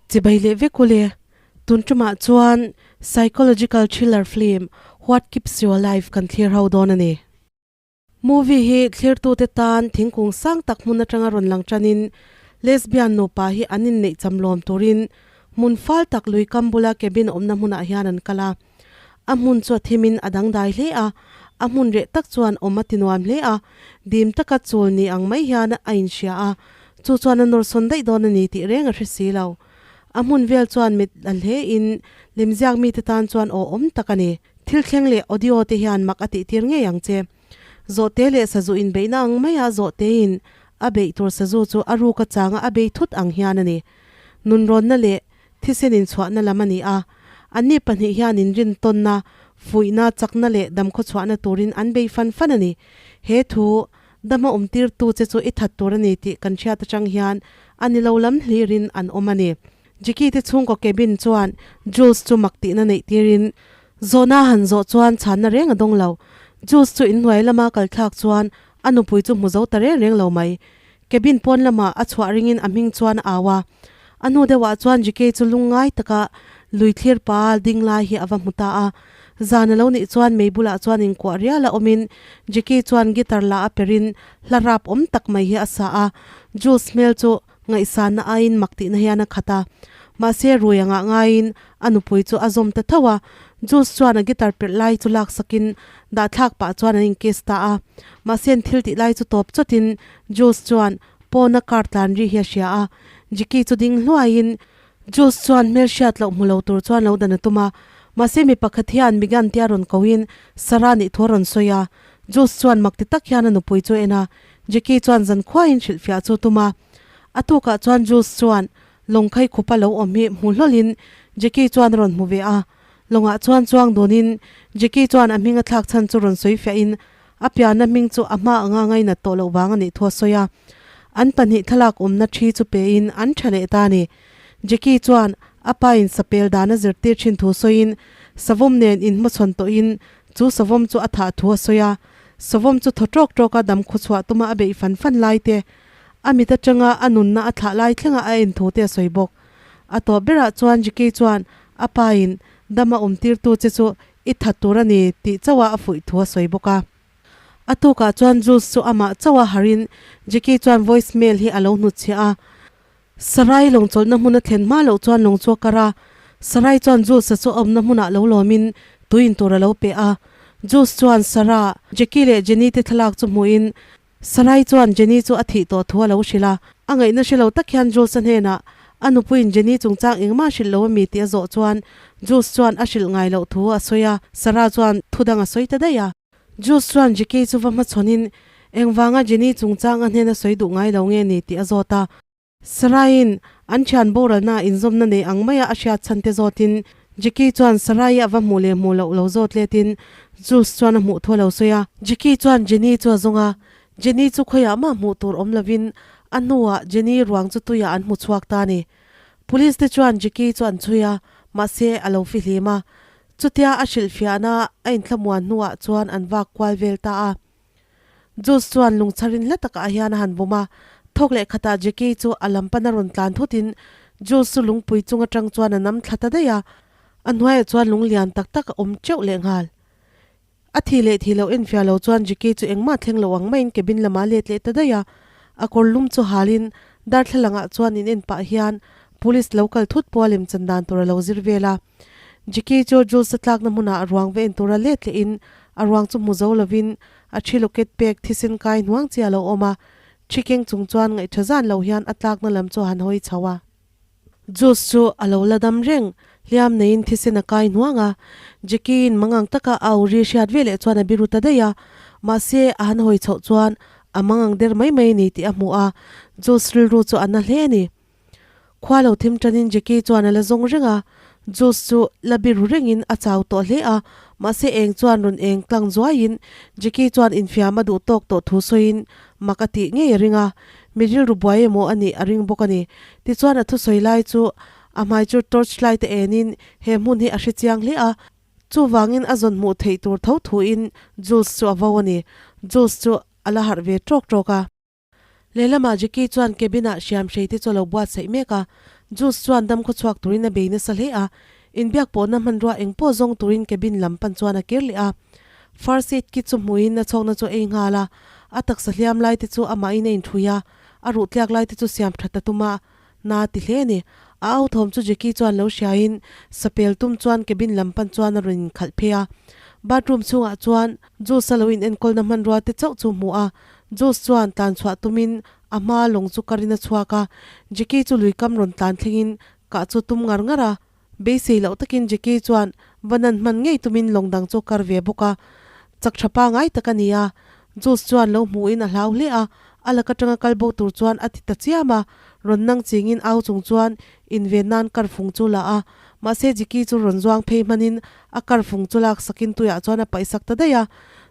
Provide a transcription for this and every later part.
Chibai leh vek ule. Tun tumah chuan psychological thriller film What Keeps You Alive kan thlir ho dawn a ni. Movie hi thlirtute tan thingkung sang tak hmun atanga rawn lang tanin lesbian nupa hi an inneih chamlawm turin hmun fal tak lui kam bula cabin awmna hmunah hian an kal a. A hmun chu a thimin a dangdai hle a, a hmun reh tak chuan awm a ti nuam hle a, dim taka chul ni ang mai hian a inhria a, chu chuan a nawr sawn daih dawn a ni tih reng a hre si lo. A hmun vel chuan mit la hle in lemziak mite tan chuan aw awm tak a ni. Thil thleng leh audio te hian mak a tihtir ngei ang che. Zawhte leh sazu inbeihna ang maia zawhtein a beih tur sazu chu a ruk achanga a bei thut ang hian a ni. Nunrawnna leh Thisen inchhuahna lam a ni a, anni pahnih hian inrintawnna, fuihna, chakna leh damkhawchhuahna turin an bei fan fan a ni. He thu, dama awmtirtu che chu i that tur a ni tih kan hriat atang hian a ni lo lam hlirin an awm a ni. Jiki te chhungkaw cabin chuan Jules chu mak tihna neih tirin zawhna han zawh chuan chhanna reng a dawng lo. Jules chu inhnuai lama kal thlak chuan a nupui chu hmu zo ta reng reng lo mai. Cabin pawn lamah a chhuah ringin a hming chuan a au a. A hnu deuhah chuan Jikei chu lungngai taka lui thlir pa ding lai hi a va hmu ta a. Zan a lo nih chuan mei bulah chuan inkuah rial a awmin Jikei chuan guitar la a perin hla rap awm tak mai hi a sa a. Jules hmel chu ngaihsanna aiin mak tihna hian a khat a. Mahse rui angah ngaiin a nupui chu a zawm ta tho a. Jules chuan a guitar perh lai chu laksakin dahthlak pah chuan an inkiss ta a. Mahse an thil tih lai chu tawp chawtin Jules chuan pawna car tlan ri hi a hria a, Jiki chu ding hluaiin Jules chuan hmel hriat loh hmu lo tur chuan lo dan a tum a, mahse mi pakhat hian Megan tia rawn kohin Sarah nih thu a rawn sawi a, Jules chuan mak ti tak hian a nupui chu a en a, Jiki chuan zan khuaiin hrilhfiah chu a tum a. A tukah chuan Jules chuan lawngkhai khupa lo awm hi hmu hlawlhin Jiki chuan a rawn hmu ve a, lawngah chuan chuang dunin Jiki chuan a hming a thlak chhan chu rawn sawi fiahin A pianna hming chu a hma anga ngainat tawh loh vang a nih thu a sawi a. An pahnih thlalak awmna thi chu pein an tha leh ta a ni. Jackie chuan a pa in sapel dan a zirtir thin thu sawiin savawm nen inhmachhawn tawhin chu savawm chu a thah thu a sawi a. Savawm chu thaw tawk tawka dam khawchhuah tuma a beih fan fan lai te, a mit atanga a nunna a thlah lai thlenga a en thu te a sawi bawk. A tawp berah chuan Jackie chuan a pa in dam a awmtirtu che chu I that tur a ni tih chauha a fuih thu a sawi bawk a. A tukah chuan Jules chu amah chauha harin Jackie chuan voice mail hi a lo hnutchhiah a. Sarai lawngchawlhna hmun a thlen hma loh chuan lawng chu a kar a. Sarai chuan Jules-a chu a awmna hmunah lo lawmin tuin tur a lo pe a. Jules chuan Sarah, Jackie leh Jenny te thlalak chu hmuhin Sarai chuan Jenny chu a thih tawh thu a lo hrilh a, a ngaihna hre lo tak hian Jules-a hnenah a nupuiin Jenny chungchang engmah hrilh lo a mi tih a zawh chuan Jules chuan a hrilh ngai loh thu a sawi a, Sarah chuan thu dang a sawi ta daih a. Jules chuan Jackie chu va hmachhawnin engvanga Jenny chungchang a hnena sawi duh ngai lo nge ni tih a zawt a. Saraiin an thian boralna inzawmna nei ang maia a hriat chhan te zawtin Jackie chuan Sarai a va hmuh leh hmuh loh lo zawt letin Jules chuan a hmuh thu a lo sawi a. Jackie chuan Jenny chu a zawng a, Jenny chu khawiah mah hmuh tur awm lovin a hnuah Jenny ruang chu tuiah an hmu chhuak ta a ni. Police te chuan Jackie chu an chhui a, mahse a lo fihlim a. Chutia a hrilhfiahna a inthlamuan hnuah chuan an vak kual vel ta a. Jules chuan lungchharin hla takah hian a han bawm a, thawk leh khatah Jackie chu a lam pana rawn tlan thutin Jules chu lungpui chung atang chuan a nam thla ta daih a, a hnuaiah chuan lung lian tak tak a awm teuh leh nghal. A thi leh thi loh enfiah lo chuan Jackie chu engmah thleng lo ang maiin cabin lamah a let leh ta daih a, a kawr lum chu halin darthlalangah chuan in en pah hian police lo kal thut pawh a lemchan dan tur a lo zir vel a. Jackie chu Jules a tlakna hmunah a ruang va en tura let lehin a ruang chu hmu zo lovin a thi locket pek thisen kai hnuang chi a lo awm a, thi keng chung chuan ngaihtha zan lo hian a tlakna lam chu a han hawi chho a. Jules chu a lo la dam reng, hliam neiin thisen a kai hnuang a, Jackie in mangang taka a au ri hriat veleh chuan a biru ta daih a, mahse a han hawi chhoh chuan a mangang der mai mai a ni tih a hmu a, Jules rilru chu a na hle a ni. Khua lo thim tanin Jackie chuan a la zawng reng a, Jules chu la biru rengin a chau tawh hle a, mahse eng chuan rawn eng tlang zuaiin Jackie chuan infiam a duh tawk tawh thu sawiin mak a tih ngei a ring a, mi rilru buai emaw a nih a ring bawk a ni. Tichuan a thusawi lai chu a hmai chu torch light a enin he hmun hi a hre chiang hle a, chuvangin a zawn hmuh theih tur tho thuin Jules chu a vo a ni. Jules chu a la harh ve tawk tawk a. Lehlamah Jackie chuan cabin-ah hriam hrei te chu a lo buatsaih mek a. Jules chuan dam khawchhuak turin a bei nasa hle a, inbiak pawhna hmanrua eng pawh zawng turin cabin lam pan chuan a kir leh a. First aid kit chu hmuhin a chhawkna chu a ei nghal a, a taksa hliam lai te chu amahin a inthui a, a ruh tliak lai te chu siam that a tum a, na ti hle a ni. A au thawm chu Jackie chuan lo hriain sapel tum chuan cabin lam pan chuan a rawn inkhalh phei a. Bathroom chhungah chuan Jules a lo in enkawlna hmanrua te chauh chu hmu a, Jules chuan tlan chhuah tumin a hma lawng chu karin a chhuak a. Jackie chu lui kam rawn tlan thlengin kah chu tum ngar ngar a. Beisei loh takin Jackie chuan va nan hman ngei tumin lawng dang chu kar ve bawk a. Chak tha pangai tak a ni a. Jules chuan lo hmuhin a hlau hle a, a lak atanga kal bo tur chuan a ti ta chiam a. Rawn nang chingin au chung chuan inven nan kar fung chu la a. Mahse Jackie chu rawn zuang phei hmanin a kar fung chu lak sakin tuiah chuan a paih sak ta daih a.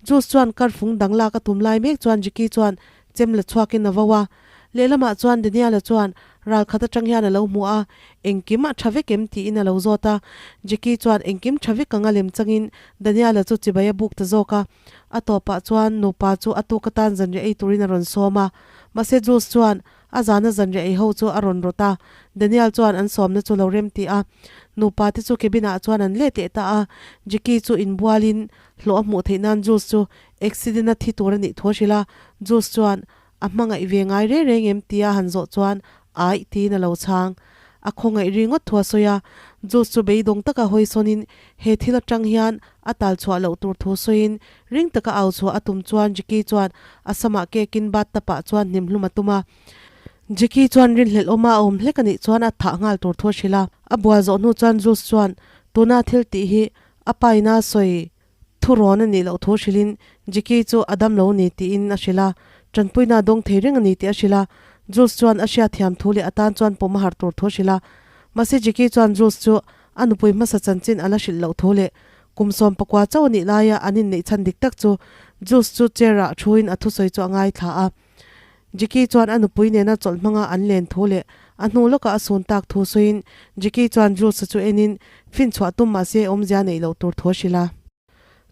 Jules chuan kar fung dang lak a tum lai mek chuan Jackie chuan chem la chhuakin a vo a. Lehlamah chuan Daniel-a chuan ral khat atang hian a lo hmu a, Engkim a tha vek em? tiin a lo zawt a. Jackie chuan engkim tha vek anga lem changin Daniel-a chu chibai a buk ta zawk a. A tawpah chuan nupa chu a tuk atan zanriah ei turin a rawn sawm a. Mahse Jules chuan a zana zanriah ei ho chu a rawn rawt a, Daniel chuan an sawmna chu lo rem ti a. Nupa te chu cabin ah chuan an let leh ta a. Jackie chu inbualin hlawh a hmuh theih nan Jules chu accident a thi tur a nih thu a hrilh a. Jules chuan A hmangaih ve ngai reng reng em tia han zawh chuan aih tiin a lo chhang. A khawngaih ri ngawt thu a sawi a, Jules chu beidawng taka hawi sawnin he thil atang hian a tal chhuah loh tur thu sawiin ring taka au chhuah a tum chuan Jackie chuan a samah kekin bathtub ah chuan hnim hlum a tum a. Jackie chuan rinhlelh awma a awm hlek a nih chuan a thah nghal tur thu a hrilh a. A bual zawh hnu chuan Jules chuan tuna thil tih hi a paina sawi Thurawn a nih loh thu hrilhin Jiki chu a dam lo ni tiin a hrilh a, tanpuina a dawng thei reng a ni tih a hrilh a. Jules chuan a hriat thiam thu leh a tan chuan pawm a harh tur thu a hrilh a. Mahse Jiki chuan Jules chu a nupui hmasa chanchin a la hrilh loh thu leh kum 19 chauh a nih laia an inneih chhan dik tak chu Jules chu chair ah thuin a thusawi chu a ngaithla a. Jiki chuan a nupui nena chawlh hmanga an len thu leh a hnu lawkah a sun tak thu sawiin Jiki chuan Jules-a chu enin finchhuah tum mahse awmzia neih loh tur thu a hrilh a.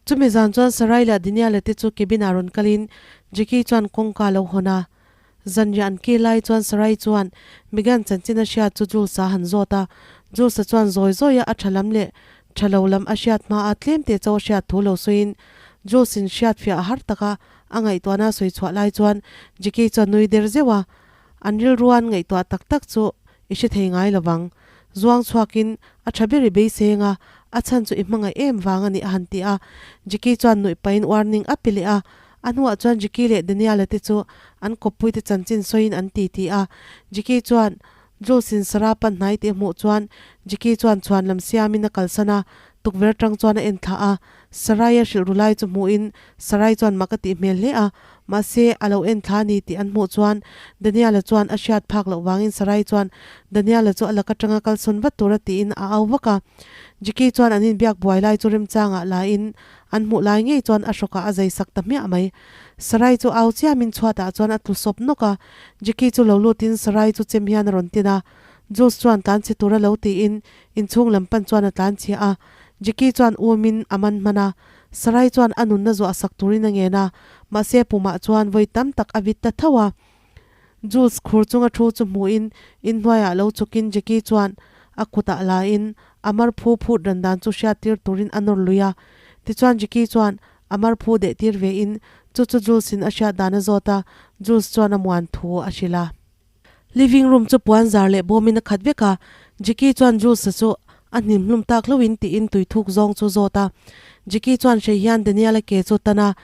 Chumi zan chuan Sarai leh Daniel-a te chu cabin-ah rawn kalin Jiki chuan kawngka a lo hawn a. Zanriah an kil lai chuan Sarai chuan Megan chanchin a hriat chu Jules-a han zawt a. Jules-a chuan zawi zawia a tha lam leh tha lo lam a hriat hmaa tlem teh chauh a hriat thu lo sawiin Jules-in hriatfiah a har tak a, A ngaihtuahna sawi chhuah lai chuan Jiki chuan nui der zeuh a, An rilruan ngaihtuah tak tak chu i hre thei ngai lo vang. Zuang chhuakin a tha ber i beiseng a, a chhan chu i hmangaih em vang a ni a han ti a. Jiki chuan nuih pahin warning a pe leh a. A hnuah chuan Jiki leh Daniel-a te chu an kawppuite chanchin sawiin an ti ti a. Jiki chuan Jules-in Sarah pan hnai tih a hmuh chuan Jiki chuan chhuan lam siamin a kalsan a, tukverh atang chuan a en thlah a. Sarai a hrilh ru lai chu hmuhin Sarai chuan mak a tih hmel hle a, mahse a lo en thla a ni tih an hmuh chuan Daniel-a chuan a hriat phak loh vangin Sarai chuan Daniel-a chu a lak atanga kalsawn vat tura tiin a au vak a. Jiki chuan an inbiak buai lai chu remchangah lain an hmuh lai ngei chuan a hrawkah a zai sak ta hmiah mai. Sarai chu au chiamin chhuatah chuan a tlu sawp nawk a, Jiki chu lo lutin Sarai chu chem hian a rawn tin a, Jules chuan tlan chhe tura lo tiin inchhung lam pan chuan a tlan chhia a, Jiki chuan umin a man hman a, Sarai chuan a nunna zuah sak turin a ngen a, mahse pumah chuan vawi tam tak a vit ta tho a. Jules khur chunga thu chu hmuhin inhnuaiah lo chukin Jiki chuan a kutah lain a mar phu phut ran dan chu hriattir turin a nawr lui a, tichuan Jiki chuan A mar phu deh tir ve in chu chu Jules in a hriat dan a zawt a, Jules chuan a muan thu a hrilh a. Living room chu puan zar leh bawm in a khat vek a, Jiki chuan Jules a chu a hnim hlum tak hlo in tiin tui thuk zawng chu zawt a. Jiki chuan hrei hian Daniel a ke chu tan a,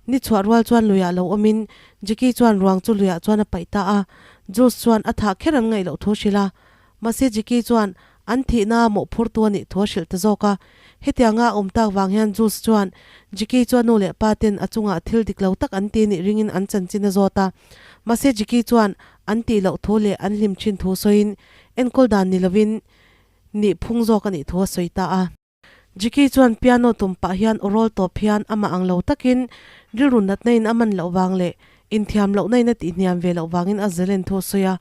ni chhuah rual chuan luiah lo awm in Jiki chuan ruang chu luiah chuan a paih ta a, Jules chuan a thah kher an ngaih loh thu hrilh a. Mahse Jiki chuan an thihna mawhphurtu a nih thu a hrilh ta zawk a. Hetianga a awm tak vang hian Jules chuan Jiki chu a nu leh pa ten a chungah thil dik lo tak an ti nih ringin an chanchin a zawt a. Mahse Jiki chuan an tih loh thu leh an hlim thin thu sawiin enkawl dan ni lovin nih phung zawk a nih thu a sawi ta a. Jiki chuan piano tum pah hian aw rawl tawp hian amah ang lo takin rilru natna in a man loh vang leh inthiam lohna in a tihhniam ve loh vangin a zalen thu a sawi a.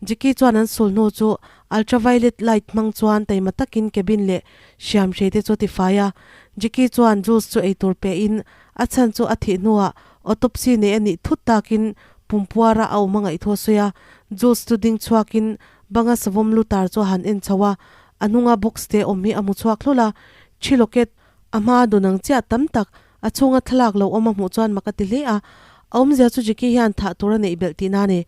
Jiki chuan an sul hnu chu ultraviolet light hmang chuan taima takin cabin leh hriam hrei te chu a tifai a. Jiki chuan Jules chu eitur pe in a chhan chu a thih hnuah autopsy nei a nih thut takin pumpuara a awm a ngaih thu a sawi a. Jules chu ding chhuakin. Banga savawm lu tar chu a han en chho a, a hnunga box te awm hi a hmu chhuak hlul a, thi locket a hma dun ang chiah tam tak a chhunga thlalak lo awm a hmuh chuan mak a ti hle a, a awmzia chu Jackie hian thah tur a neih belh tihna a ni.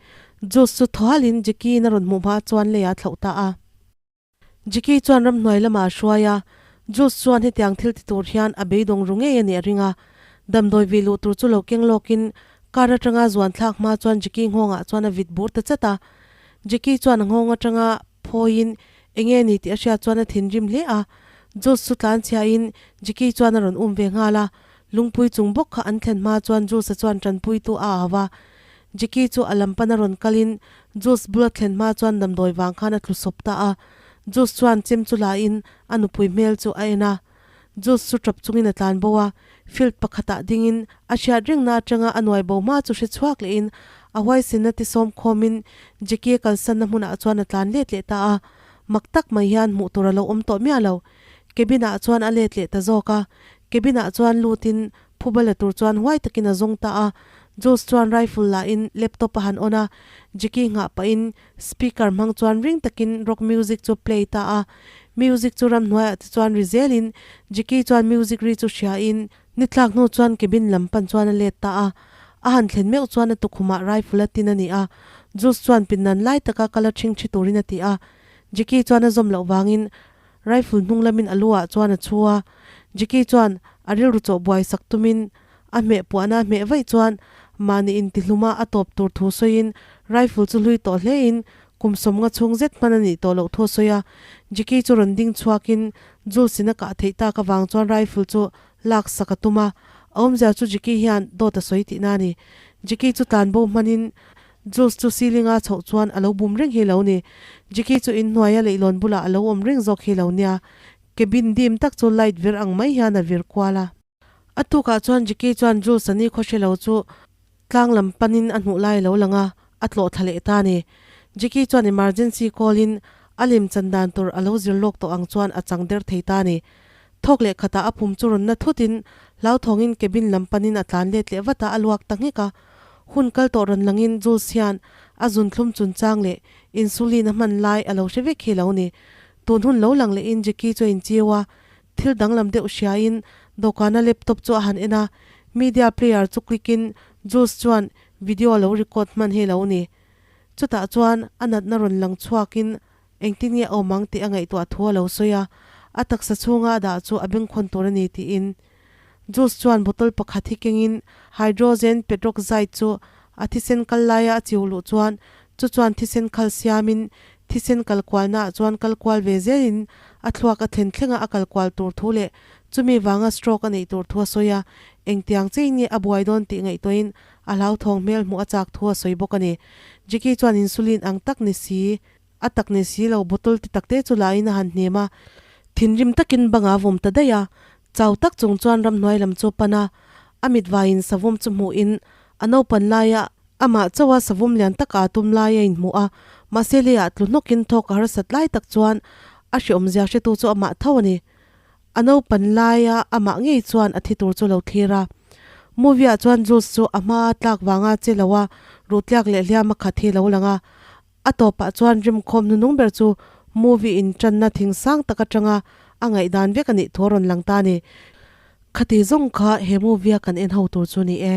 Juice chu thaw halhin Jackie in a rawn hmuh hma chuan leiah a thlauh ta a. Jackie chuan ramhnuai lamah a hruai a, Juice chuan hetiang thil ti tur hian a beidawng ru ngei a nih a ring a. Damdawi vih luh tur chu lo keng lawkin car atanga zuan thlak hma chuan Jackie nghawngah chuan a vit bur ta chat a. Jackie chuan a nghawng atanga phawiin enge ni tih a hriat chuan a thinrim hle a. Juice chu tlanchhiain Jackie chuan a rawn um ve nghal a. Lungpui chung bawk kha an thlen hma chuan Juice-a chuan tanpuitu a au a. Jackie chu a lam pana rawn kalin Juice bula thlen hma chuan damdawi vang khan a tlu sawp ta a. Juice chuan chem chu lain a nupui hmel chu a en a. Juice chu tap chungin a tlan bo a, field pakhatah dingin a hriat rengna atanga a nuai bo hma chu hre chhuak lehin a huaisenna ti sawm khawmin Jackie a kalsanna hmunah chuan a tlan let leh ta a. Mak tak mai hian hmuh tur a lo awm tawh miah lo. Cabin ah chuan a let leh ta zawk a, cabin ah chuan lutin phuba la tur chuan huai takin a zawng ta a. Jules chuan rifle la in laptop a han on a, Jackie nghah pahin speaker hmang chuan ring takin rock music chu play ta a. Music chu ramhnuaiah te chuan ri zelin Jackie chuan music ri chu hria in ni tlak hnu chuan cabin lam pan chuan a let ta a. A han thlen meuh chuan a tukhumah rifle a tin a ni a, Jules chuan pindan lai taka kal a ṭhing ṭhi turin a ti a. Jackie chuan a zawm loh vangin Rifle hnung lamin a lu ah chuan a chhu a, Jackie chuan a rilru chawh buai sak tumin a hmeh puahna a hmeh vaih chuan mahni intihluma a tawp tur thu sawiin rifle chu hlui tawh hlein kum sawmnga chhung zet hman a nih tawh loh thu a sawi a. Jackie chu rawn ding chhuakin Jules in a kah theih tak avang chuan rifle chu lak sak a tum a, a awmzia chu Jackie hian dawt a sawi tihna a ni. Jackie chu tlanbo hmanin Jules chu ceiling a chhoh chuan a lo bum reng hi lo ni. Jackie chu inhnuaia leihlawn bulah a lo awm reng zawk hi lo nia. Cabin dim tak chu light vir ang mai hian a vir kual a. A tukah chuan Jackie chuan Jules a ni khaw hre lo chu tlang lam panin a hnuh lai a lo lang a, a tlawh thla leh ta a ni. Jackie chuan emergency call in a lem chan dan tur a lo zir lawk tawh ang chuan a chang der thei ta a ni. Thawk leh khatah a pum chu rawn na thutin hlauthawngin cabin lam panin a tlan let leh vat a, a luak ta nghek a. Hun kal tawh rawn langin Jules hian a zunthlum chunchang leh insulin a hman lai a lo hre vek hi lo ni. Tun hun lo lang lehin Jackie chu a inchiu a, thil danglam deuh hriain dawhkana laptop chu a han en a, media player chu click in Jules chuan video a lo record hman hi lo ni. Chutah chuan a natna rawn lang chhuakin engtin nge a awm ang tih a ngaihtuah thu a lo sawi a, a taksa chhunga a dah chu a bengkhawn tur a ni tiin. Juice chuan bottle pakhat hi kengin hydrogen peroxide chu a thisen kal laia a chiu luh chuan chu chuan thisen khal siamin thisen kal kualnaah chuan kal kual ve zelin a thluak a thlen thlenga a kal kual tur thu leh chumi vanga stroke a neih tur thu a sawi a, engtiang chei nge a buai dawn tih ngaihtuahin a hlauthawng hmel hmuh a chak thu a sawi bawk a ni. Jackie chuan insulin ang tak ni si. A tak ni si lo, bottle ti takte chu lain a han hnem a, thinrim takin banga vawm ta daih a, chau tak chung chuan ramhnuai lam chu a pan a, a mit vaiin savawm chu hmuhin a naupan laia amah chauha savawm lian taka a tum lai a inhmuh a, mahse leiah tlu hnawkin thawk a harsat lai tak chuan a hreawmzia hretu chu amah tho a ni. A naupan laia amah ngei chuan a thi tur chu lo thlir a. Movie ah chuan Jules chu a hmaa tlak vanga che lo a, ruhtliak leh hliam a khat hi lo lang a, A tawpah chuan rimkhawm hnunung ber chu movie in tanna thing sang tak atanga a ngaihdan vek a nih thu a rawn lang ta a ni. Khati zawng kha he movie a kan en ho tur chu ni e.